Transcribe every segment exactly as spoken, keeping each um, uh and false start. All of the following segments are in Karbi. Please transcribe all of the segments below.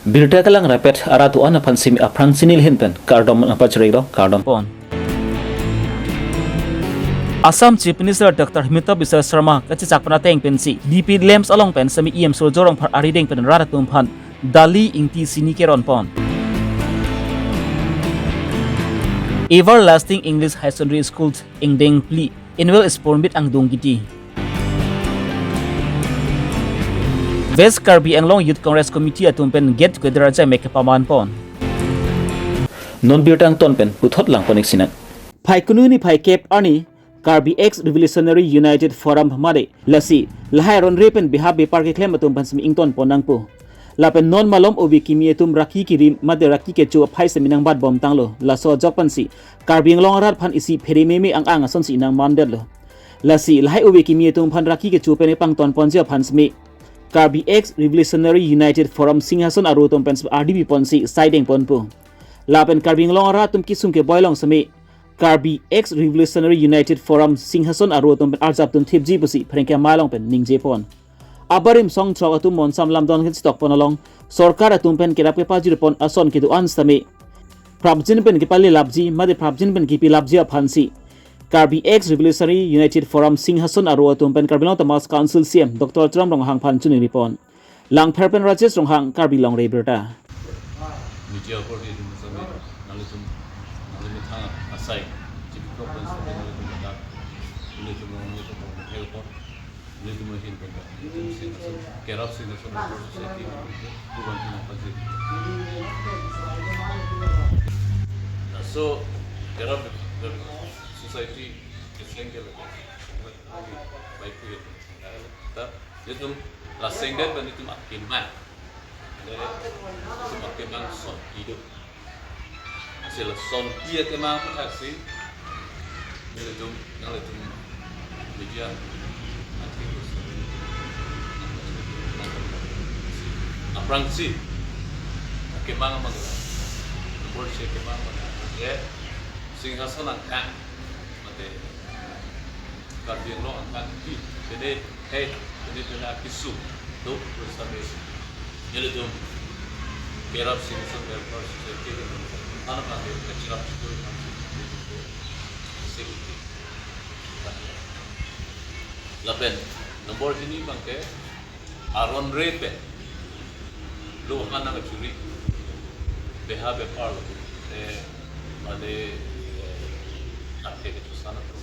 Birta kelang rapet arat do-an aphan simi aphrang chinil hin pen kardom nangpachiriklo, kardom pon. Assam Chief Minister Doctor Himanta Biswa Sarma kachechak pen ateng pensi D P Lamps along pen semi E M Surjya Rongphar arideng pen rat atum aphan dali ingti sini keron pon. Everlasting English Higher Secondary School ingdeng phli annual sport meet angdung kiti. West Karbi Anglong Youth Congress Committee atum pen get together ajai mek kepaman pon. Non birta angton pen puthot lang pon ik sinang. Phaikunu niphai kep arni Karbi Ex Revolutionary United Forum mate lasi lahai aron re pen beha bepar keklem atum aphan simi ington pon nangpo. Lapen non malom ove kimi atum raki kiri mate raki kecho aphai simi nangbat bom tanglo. Laso ajok pensi Karbi Anglong arat aphan isi phere meme ang-ang asonsi nangmandetlo. Lasi lahai ove kimi atum aphan raki kecho pen epangton ponji aphan simi Karbi Ex Revolutionary United Forum Singhason aro atum pen simi ardi ponsi saideng ponpo. Lapen Karbi Anglong arat atum kesung keboi along simi Karbi Ex Revolutionary United Forum Singhason aro atum pen arjap atum thipji pusi pherangke amei along pen ningje pon. Abarim song throk atum monsam lamdon hin stok pon along sorkar atum pen kerap kepajir pon ason kedo-an sitame prapjin pen kepale lapji mate prapjin pen kepi lapji aphansi Karbi Ex Revolutionary United Forum Singhason aro atum pen Karbi Anglong Autonomous Council C E M Doctor Tuliram Ronghang aphan chuningri pon. Langpher pen Rajesh Ronghang, Karbi Longri Abirta. Media authority atum sami, nanglitum, nangli methang asai, chief conference nanglitum ladak, nanglitum, nanglitum, nanglitum, nanglitum ahin pen, nanglitum Singhason, Kerap Singhason Welfare Society, kurang tina pajik. Laso, Kerap Welfare Society, keseng ke lagi, baik ke lagi. Ta, ilitum lasengdet pen ilitum akemang. Ilitum akemang sonpi do. Asal sonpi akemang aphuthak si, ilitum, nanglitum media, nanti aphrangsi akemang amang la. Bor si akemang amang la. Ye, Singhason angkang. Mate Karbi Anglong angkang ti, pene, hey, pene pene akesung do, terus sampai nelitum Kerap Singhason Welfare Society, mana mana kachirap school, security. Lapen nombor hini abangke, aron re pen lo han nangchuri, beha bepar lo, eh, mane, eh, ate kecho sana tu,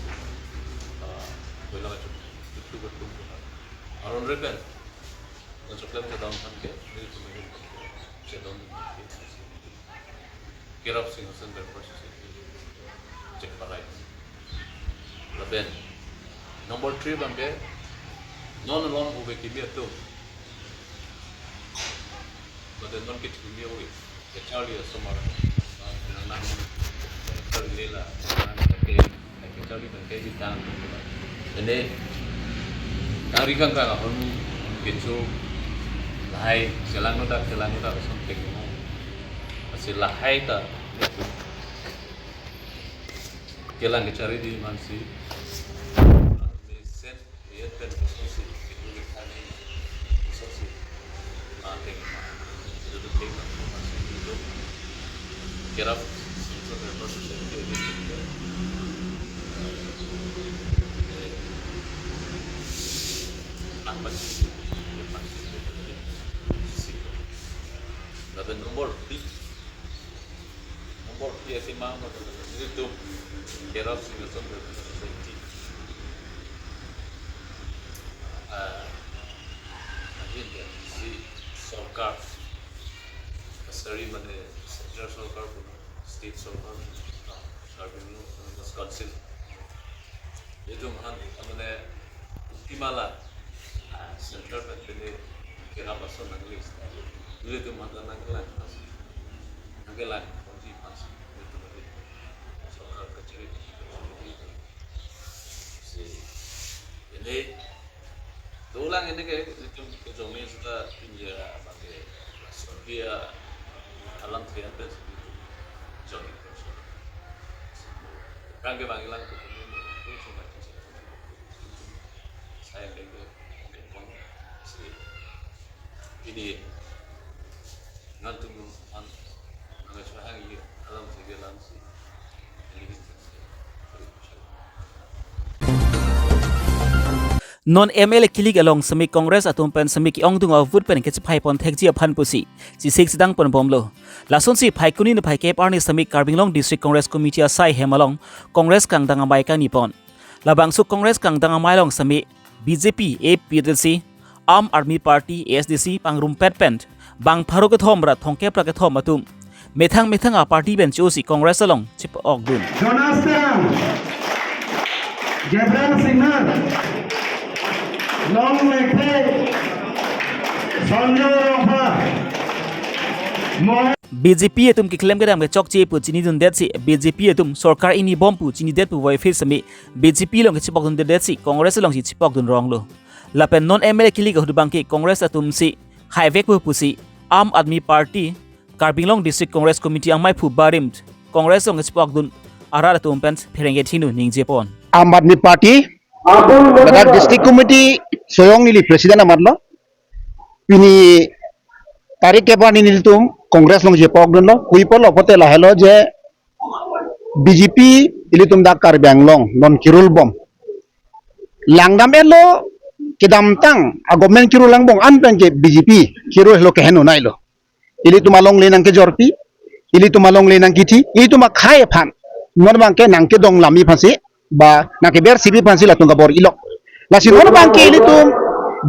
ah, koila kecho tu tu tu tu. Aron re pen nangchoklem kedam aphan ke, nelitum chedon ke. Kerap Singhason Welfare Society chek parai. Lapen number three abangke non along ove kimi atum. Mate non kethimi ove. Kacharli asomar. Nang nang kacharli lela. Nang nang ke Kacharli abangke itang. Ene, tangri kangkang ahormu kecho lahai, chelang nodak, chelang nodak, ason pek mo. Asi lahai ta kelang kacharli di mansi. Sen, yet pen kesosi, kedu kani, kesosi. Manteng, itu tu tema, masih itu. Kerap, itu memang sesuatu yang kita, eh, eh, apa sih? Apa sih? Ada nomor di, nomor dia si mama tu, itu Kerap Singhason Society. Ah, ahin dia si sorkar, kasari mane central sorkar pun, state sorkar pun, Karbi Anglong Autonomous Council. Itu mahan, amane, ultima la, ah, central pen pene kena pason nangli. Nelitum mahan nangkelang, nangkelang, konti pas, nelitum mahan. Sorkar kacharli, si, ini Dolang ini ke, itu kejongni sudah pinja pakai Serbia alam trian dan jongni. Kan ke bang ilang ke, saya ke, ke, ke, si, ini Nangtum an, nangchehang i alam sige alam si. Non M L A kilik along semi Congress atum pen semi ke-ongdung avote pen kechephai pon thekji aphan pusi chesik chedang pon bomlo. Lasonsi Phaikuni ne phaikep arni semi Karbi Anglong District Congress Committee asai hem along Congress kangdang amei kangni pon. Labangso Congress kangdang amei along semi B J P, A P H L C, Aam Aadmi Party, A S D C pangrumpet pen bang pharo kethom ra thomkep ra kethom atum methang methang a party pen chosi Congress along chepokdun. Jonathan, Gabriel Singnar, Long Lekhe, Sanjay Rongphar, Mohan B J P atum keklem kedam kechokche pu chinidundetsi B J P atum sorkar ini bom pu chinidet pu voiphit semi B J P along kechepokdundetsi Congress alongsi chepokdun ronglo. Lapen non M L A kilik ahut abangke Congress atumsi haivekpo pusi Aam Aadmi Party Karbi Anglong District Congress Committee amaiphu barim Congress along kechepokdun arat atum pen pherangke thinu ningje pon. Aam Aadmi Party, ladak District Committee soyong neli President amatlo. Pini tarik kep arni nelitum Congress along chepokdunlo. Hui apotlo pulote lahelo je B J P ilitum dak Karbi Anglong non kirul bom. Langdam-etlo kedamtang a government kirul langbom an pen ke B J P kirul helo keheno nailo. Ilitum alongle nangkejorpi, ilitum alongle nangkithi, ilitum akhei aphan non abangke nangkedong lamji aphansi, ba nangkeber sibi aphansi latum kabor-ilok. Lasi non abangke ilitum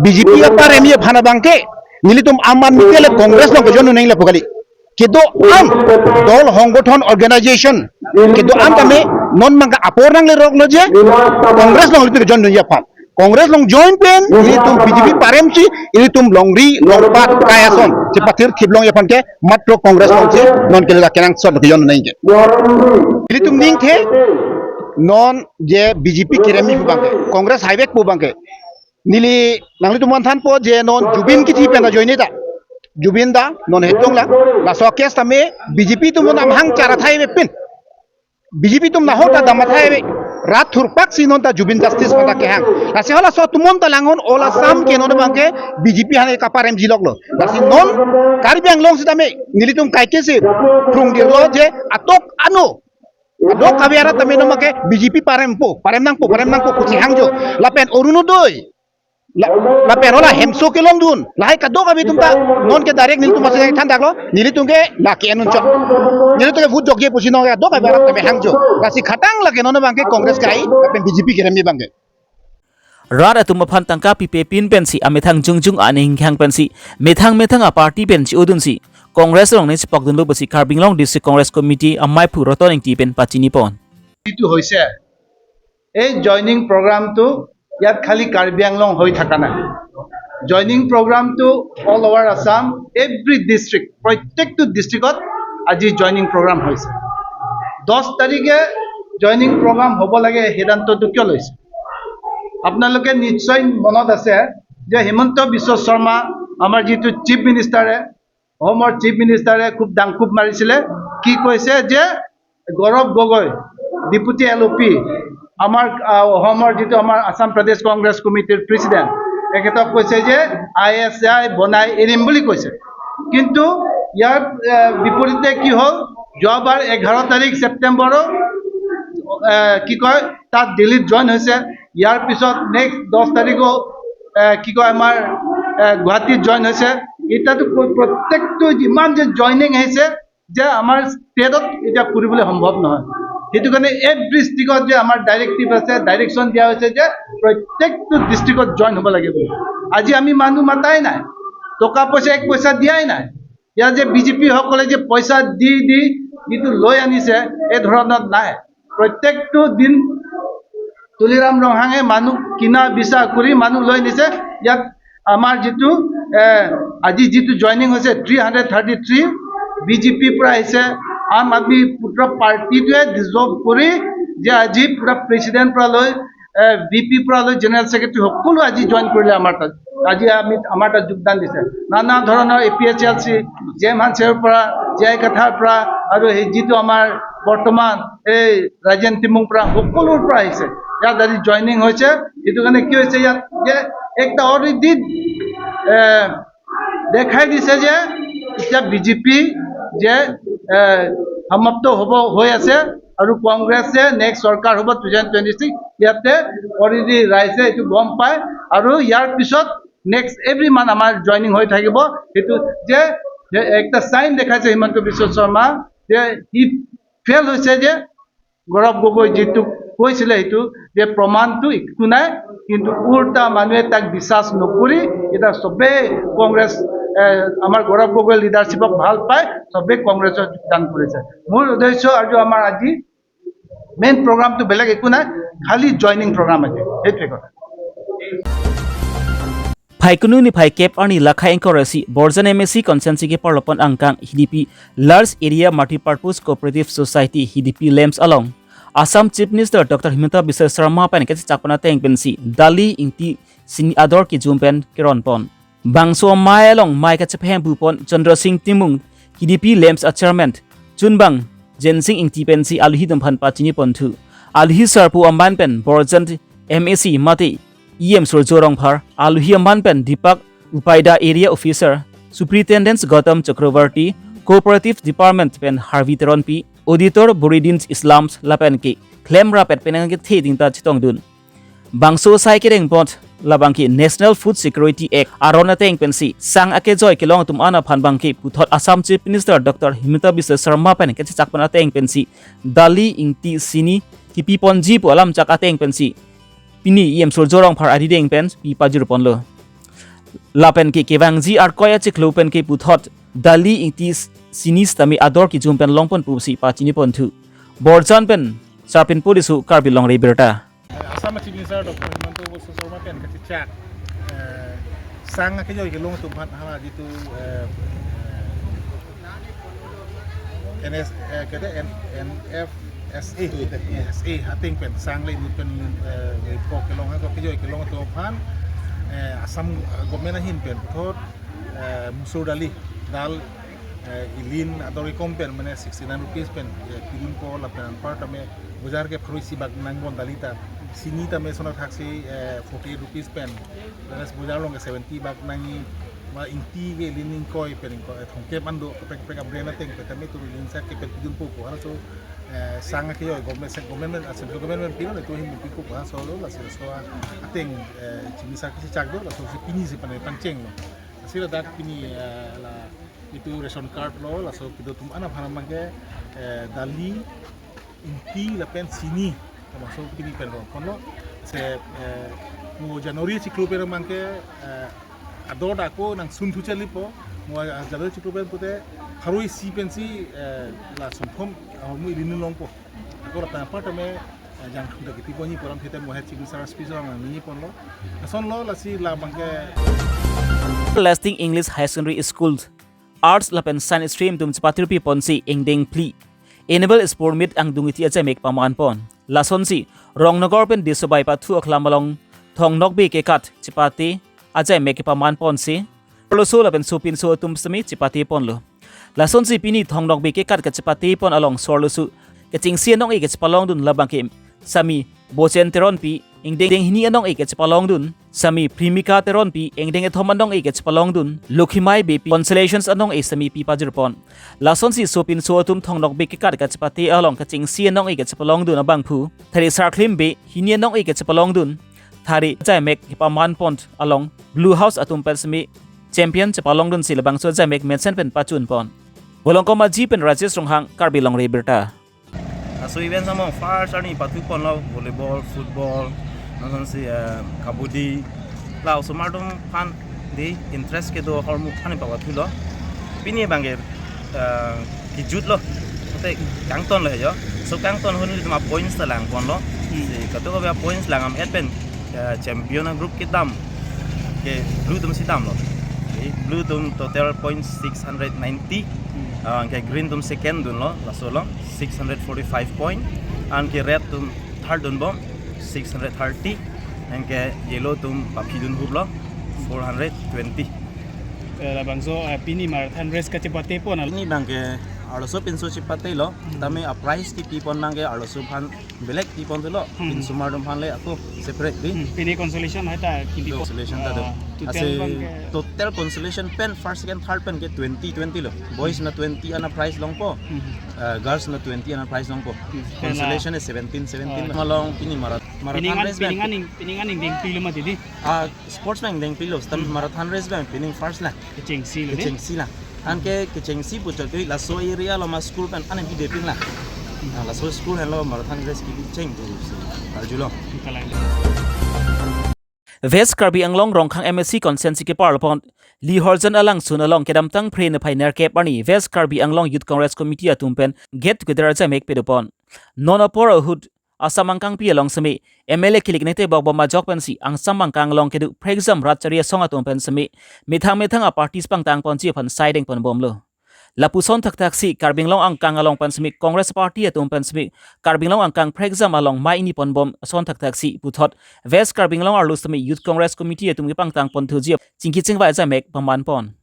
B J P aparemji aphan abangke nelitum Aam Aadmi ke le Congress along ke-join un-e lapu kali. Kedo-an dol, hongbothon, organization kedo-an tame non abangke apor nangleroklo je Congress along ilitum ke-join unji aphan. Congress along join pen ilitum B J P paremsi ilitum longri longpat kai ason chepathir thiplongji aphan ke matro Congress alongsi non ke le kenangsot ke-join un-e ke. Ilitum ningthe non je B J P keremji pu abangke, Congress haivekpo abangke. Neli nanglitum aphan thanpo je non Zubeen kithi pen ta join-e ta. Zubeen da non hetong la. Laso case tame B J P atum non amahang chara thai mepin. B J P atum nahok ta dam athai ave. Rat thurpaksi non ta Zubeen justice pada kehang. Lasi halaso atum non ta langhon All Assam ke non abangke B J P aphan kaparemjiloklo. Lasi non Karbi Anglong sitame nelitum kaike si prungdirlo je atok ano. Kadokave arat tame non abangke B J P parempo, parem nangpo, parem nangpo pusi hangjo. Lapen Orunodoi. La, lapen hala hemso kelongdun. Lahai kadokave atum ta non ke direct nelitum masi than daklo, nelitum ke la ke-en unchot. Nelitum ke vote jokje pusi non ke kadokave arat tame hangjo. Lasi khatang lake non abangke Congress kai, lapen B J P keremji abangke. Rat atum aphan tangka pipe pin pensi amethang jongjong aning hang pensi methang methang a party pen chi-odunsi Congress along ne chepokdunlo pusi Karbi Anglong District Congress Committee amaiphu Roton Engti pen pachini pon. এইটো হৈছে এই জইনিং প্ৰগ্ৰামটো ইয়াত খালি কাৰ্বি আংলং হৈ থকা নাই। জইনিং প্ৰগ্ৰামটো all over Assam, every district, প্ৰত্যেকটো ডিষ্ট্ৰিক্টত আজি জইনিং প্ৰগ্ৰাম হৈছে। দহ তাৰিখে জইনিং প্ৰগ্ৰাম হ'ব লাগে, সিদ্ধান্তটো কিয় লৈছে? আপোনালোকে নিশ্চয় মনত আছে যে হিমন্ত বিশ্ব শৰ্মা, আমাৰ যিটো চিফ মিনিষ্টাৰে, অসমৰ চিফ মিনিষ্টাৰে খুব ডাংকোপ মাৰিছিলে। কি কৈছে যে গৌৰৱ গগৈ, ডেপুটি এল অ' পি, আমাৰ, আহ, অসমৰ যিটো আমাৰ আছাম প্ৰদেশ কংগ্ৰেছ কমিটিৰ প্ৰেচিডেণ্ট, তেখেতক কৈছে যে আই এছ আই বনাই এৰিম বুলি কৈছে। কিন্তু ইয়াৰ, আহ, বিপৰীতে কি হ'ল, যোৱাবাৰ এঘাৰ তাৰিখ ছেপ্টেম্বৰৰ, আহ, কি কয়, তাত দিল্লীত জইন হৈছে। ইয়াৰ পিছত নেক্সট দহ তাৰিখো, আহ, কি কয়, আমাৰ, আহ, গুৱাহাটীত জইন হৈছে। এতিয়াতো প্ৰ-, প্ৰত্যেকটো যিমান যে জইনিং আহিছে, যে আমাৰ ষ্টেটত এতিয়া কৰিবলৈ সম্ভৱ নহয়। সেইটো কাৰণে এই ডিষ্ট্ৰিক্টত যে আমাৰ ডাইৰেক্টিভ আছে, ডাইৰেকশ্যন দিয়া হৈছে যে প্ৰত্যেকটো ডিষ্ট্ৰিক্টত জইন হ'ব লাগে বুলি। আজি আমি মানুহ মাতাই নাই, টকা পইচা এক পইচা দিয়াই নাই। ইয়াত যে বিজেপি সকলে যে পইচা দি দি যিটো লৈ আনিছে, এই ধৰণৰ নাই। প্ৰত্যেকটো দিন তুলিৰাম ৰংহাঙে মানুহ কিনা বেচা কৰি মানুহ লৈ নিছে। ইয়াত আমাৰ যিটো, এ, আজি যিটো জইনিং হৈছে থ্ৰী হাণ্ড্ৰেড থাৰ্টি থ্ৰী, বিজেপিৰ পৰা আহিছে, আম আদমী পুৰা পাৰ্টিটোৱে ডিজলভ কৰি যে আজি পুৰা প্ৰেচিডেণ্ট পৰা লৈ, এ, ভি পি পৰা লৈ জেনেৰেল ছেক্ৰেটাৰী সকলো আজি জইন কৰিলে আমাৰ তাত। আজি আমি, আমাৰ তাত যোগদান দিছে। নানা ধৰণৰ A P H L C, J M হানছেৰ পৰা, জে আই কাথাৰ পৰা আৰু সেই যিটো আমাৰ বৰ্তমান এই ৰাজেন টিমুং পৰা সকলোৰ পৰা আহিছে। ইয়াত আজি জইনিং হৈছে। এইটো কাৰণে কি হৈছে ইয়াত যে একটা অলৰেডি, এ, দেখাই দিছে যে এতিয়া বিজেপি যে এ, সমাপ্ত হ'ব, হৈ আছে আৰু কংগ্ৰেছে নেক্সট চৰকাৰ হ'ব টু থাউজেণ্ড টুৱেণ্টি ছিক্স, ইয়াতে অলৰেডি ৰাইজে এইটো গম পায়। আৰু ইয়াৰ পিছত নেক্সট এভৰি মান্থ আমাৰ জইনিং হৈ থাকিব। সেইটো যে যে একটা চাইন দেখাইছে হিমন্ত বিশ্ব শৰ্মা যে সি ফেইল হৈছে, যে গৌৰৱ গগৈ যিটো কৈছিলে সেইটো যে প্ৰমাণটো একো নাই, কিন্তু উল্টা মানুহে তাক বিশ্বাস নকৰি এতিয়া চবেই কংগ্ৰেছ, এ, আমাৰ গৌৰৱ গগৈ লিডাৰশ্বিপক ভাল পায়, চবেই কংগ্ৰেছত যোগদান কৰিছে। মোৰ উদ্দেশ্য আৰু আমাৰ আজি মেইন প্ৰগ্ৰামটো বেলেগ একো নাই, খালি জইনিং প্ৰগ্ৰাম আছে, সেইটোৱে কথা। Phaikunu niphai kep arni lakhai ingkoi ra isi Borjan M A C constituency keparlopon angkang H D P Large Area Multipurpose Cooperative Society H D P LAMPS along Assam Chief Minister Doctor Himanta Biswa Sarma pen kachechak pon ateng pensi Dali Ingti Sini ador kejum pen keron pon. Bangso amei along mei kachepaheng pupon Chandra Singh Timung, H D P LAMPS a chairman chunbang Jensing Ingti pensi aluhi atum aphan pachini ponthu. Aluhi sarpo aman pen Borjan M A C mate E M Surjya Rongphar, aluhi aman pen Deepak Upaida, Area Officer, Superintendent Gautam Chakravarty, Cooperative Department pen Harvey Teronpi, Auditor Buridin Islam lapen ke klemrap et penang kethe dingta chetongdun. Bangso asai kereng apot labang ke National Food Security Act aron ateng pensi sang akejoi kelong atum an aphan abang ke puthot Assam Chief Minister Doctor Himanta Biswa Sarma pen kachechak pon ateng pensi Dali Ingti Sini kepi ponji pu alam chak ateng pensi pini E M Surjya Rongphar arideng pen pi pajir ponlo. Lapen ke kevangji arkoi achiklo pen ke puthot Dali Ingti Sini sitame ador kejum pen long pon pusi pachini ponthu. Borjan pen Sarpin Purisu, Karbi Longri Abirta. Assam Chief Minister Doctor Himanta Biswa Sarma pen kachechak, eh, sang akejoi kelong atum aphan hala jitu, eh, N S, eh, kete N, N F S A, S A ateng pen sang le inut pen, eh, po kelong ha ko kejoi kelong atum aphan, eh, Assam government ahin pen puthot, eh, musur dali, dal, eh, ilin ador ikom pen mane sixty nine rupees pen, eh, pidun po lapen anpar tame bojar ke pharo isi bak nang pon dali ta, sini tame sona thaksi, eh, forty eight rupees pen, whereas bojar along ke seventy bak nangji, ma ingti ke ilin ingkoi pen ingkoi, eh, thomkep an do, kaprek kaprek a brand ateng pen tame tu ilin sa ke pen pidun po ko, halaso, eh, sang akejoi government, se government, ah, central government pen pilo ne tu hin pi po ko, halaso lo, lasi laso ateng, eh, Chief Minister kachechak do, laso si pini si pane pangcheng lo. Lasi ladak pini, eh, la itu ration card lo, laso kedo atum an aphan abang ke, eh, dali, ingti lapen sini, termasuk pini pen ron ponlo. Se, eh, mo January chiklo pen abang ke, eh, ador dak ko nangsun thu chali po, mo, eh, January chiklo pen pute pharo isi pensi, eh, la sumphom, ah, mo ilin longpo. Ako lapen anpar tame, eh, jangthu dak kipi ponji pu alam thete mo head Chief Minister speech along nangji ponlo. Lason lo, lasi labang ke Lasting English Higher Secondary School Arts lapen Science stream atum chepatirpi ponsi ingdeng phli Annual Sport Meet angdung iti ajaimek paman pon. Lasonsi Rongnagar pen Disobai pathu aklam along Thong Nokbe kekat chepate ajaimek kepaman ponsi arloso lapen sopinso atum sitame chepate ponlo. Lasonsi pini Thong Nokbe kekat kachepate pon along arloso kachingsi anong-e kachepalongdun labang ke Sami Bochen Teronpi, ingdeng hini anong-e kachepalongdun Sami Primika Teronpi, ingdeng kethom anong-e kachepalongdun Lokhimai Beypi, Consolations anong-e sitame pi pajir pon. Lasonsi sopinso atum Thong Nokbe kekat kachepate along kachingsi anong-e kachepalongdun abangphu Thari Sarklim Bey, hini anong-e kachepalongdun Thari ajaimek kepaman pon along Blue House atum pen sitame champion chepalongdunsi labangso ajaimek mesen pen pachun pon. Bolongkom Aji pen Rajesh Ronghang, Karbi Longri Abirta. Laso event among first arni pathu ponlo volleyball, football, nonsi, eh, kabaddi. La osomar atum aphan dei interest kedo ahormu aphan pavangthulo. Pini abang ke, eh, kejut lo. Te kangton lo jo. So kangton ahut nelitum points ta lang ponlo. Si kadokave points lang am et pen, eh, champion agroup kedam ke blue atum si damlo. Okay, blue atum total points six hundred ninety. Ah, anke green atum second dunlo, laso along six hundred forty-five point. Anke red atum third dunbom, six hundred thirty. Anke yellow atum paphi dunbomlo, four hundred twenty. Eh, labangso, eh, pini marathon race kachepate pon al- Pini abang ke Arloso pinso chipatelo, Hmm. tame a prize ti pipon nangke arloso aphan belek pipon tulo, Hmm. pinso mar dum aphan le ako separate di. Hmm, pini consolation hai ta kipi Do po? Consolation ta do. Ah, total Ase abang ke total consolation pen first, second, third pen ke twenty twenty lo. Boys Hmm. na twenty ana prize longpo, Hmm. ah, girls na twenty ana prize longpo. Hmm. Consolation e seventeen seventeen Ah. lo. Malong pini mara-, marathon Pining an, race pining bang. an ning, pining an ning ding pilo mati di. Ah, sports bang deng pilo, stam Hmm. marathon race bang pining first la. Kechengsi lo di. Kechengsi la. Anke kechengsi puchot ke laso area lo ma school pen anem pidepin la. Hmm. Ah, laso school henlo marathon race kipi cheng tu si. Arjulo. Kalang. West Karbi Anglong Rongkhang M A C constituency keparlopon Lihorjan alangsun along kedamtang Phre niphai nerkep arni West Karbi Anglong Youth Congress Committee atum pen get together ajaimek pedopon. Non apor ahut Assam angkangpi along seme M L A kilik nete bokbom ajok pensi angsam angkang along kedo phrekjam rat chari asong atum pen seme methang methang a parties pangtang ponji aphan saideng ponbomlo. Lapuson thakthak si Karbi Anglong angkang along pen seme Congress Party atum pen seme Karbi Anglong angkang phrekjam along mai ini ponbom ason thakthak si puthot West Karbi Anglong arlo seme Youth Congress Committee atum kepangtang ponthuji chingki chingvai ajaimek paman pon.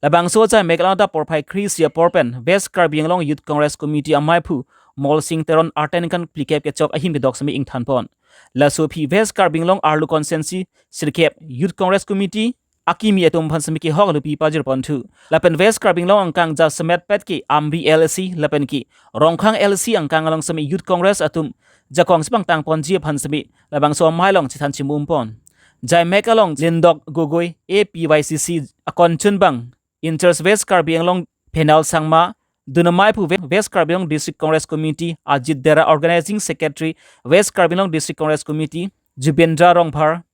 Labangso ajaimek along adap porphai kre-isi apor pen West Karbi Anglong Youth Congress Committee amaiphu Molsing Teron arten kan phlikep kechok ahim kedok seme ingthan pon. Laso aphi West Karbi Anglong arlo constituency sirkep Youth Congress Committee akimi atum aphan seme kehok alupi pajir ponthu. Lapen West Karbi Anglong angkang jasemet pet ke Amri L A C lapen ke Rongkhang L A C angkang along seme Youth Congress atum jakong si pangtang ponji aphan seme labangso amei along chethan chimum pon. Jaimek along Lindok Gogoi A P Y C C akonchun bang in charge West Karbi Anglong Phenal Sangma, dun amaiphu West Karbi Anglong District Congress Committee Ajit Dera, Organizing Secretary West Karbi Anglong District Congress Committee Jubendra Rongphar,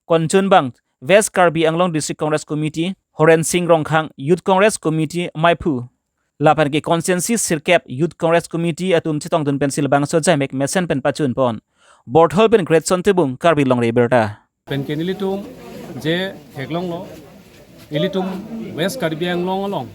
konchun bang West Karbi Anglong District Congress Committee Horen Sing Rongkhang, Youth Congress Committee amaiphu lapen ke constituency sirkep Youth Congress Committee atum chetongdun pensi labangso ajaimek mesen pen pachun pon. Borthol pen Greatson Tebung, Karbi Longri Abirta. Pen ke nelitum je theklonglo, ilitum West Karbi Anglong along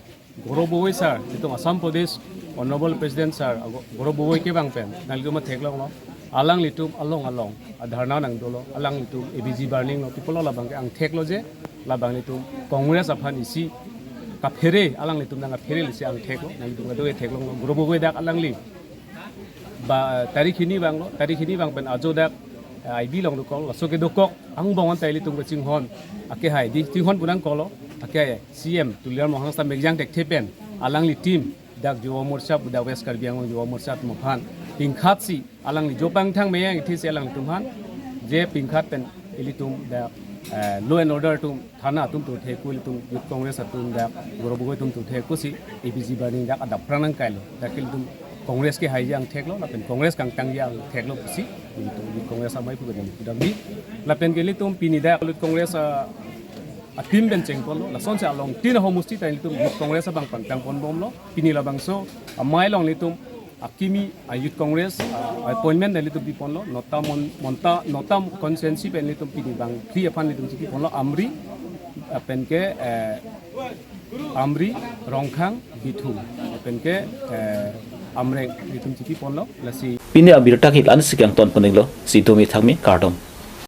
Gaurav Gogoi sir, ilitum Assam Pradesh Honorable President sir, ago-, Gaurav Gogoi kevang pen nanglitum theklonglo, alanglitum along along adharna nangdolo, alanglitum A B G burning lo, people lo, labang ke angthek lo je, labang ilitum Congress aphan isi kaphere, alanglitum nangkaphere lesi angthek lo, nanglitum kado theklonglo, Gaurav Gogoi dak alangli ba tarik hini vanglo, tarik hini vang pen ajo dak, eh, I B along dokok, laso kedokok angbong anta ilitum kachinghon akehai di, chinghon pu nangkoklo, akehai C M Tuliram Ronghang seta mekjang thekthe pen alangli team dak Yuva Morcha, dak West Karbi Anglong Yuva Morcha atum aphan pingkhat si alangli jo pangthang meyang ithi si alanglitum aphan je pingkhat pen ilitum dak, eh, law and order atum, thana atum tu theku, ilitum Youth Congress atum dak Gaurav Gogoi atum tu theku si A B G burning dak adap prang nangkailo. Dak ilitum Congress kehai je angthek lo, lapen Congress kangtang je angthek lo pusi ilitum Youth Congress amaiphu kedam kedam di. Lapen ke ilitum pini dak Youth Congress, ah, a team pen chengponlo, lasonsi along tin ahormu sita ilitum Youth Congress abang pangtang ponbomlo. Pini labangso amei along ilitum akimi a Youth Congress, ah, appointment ilitum piponlo, nota Mon-, Monta, nota constituency pen ilitum pini bang phli aphan ilitum si piponlo, Amri, ah, pen ke, eh, Amri, Rongkhang, Bithung, pen ke, eh, Amreng ilitum si piponlo, lasi. Pini abirta ke la-an si kangton poninglo, si domi thangmi kardom.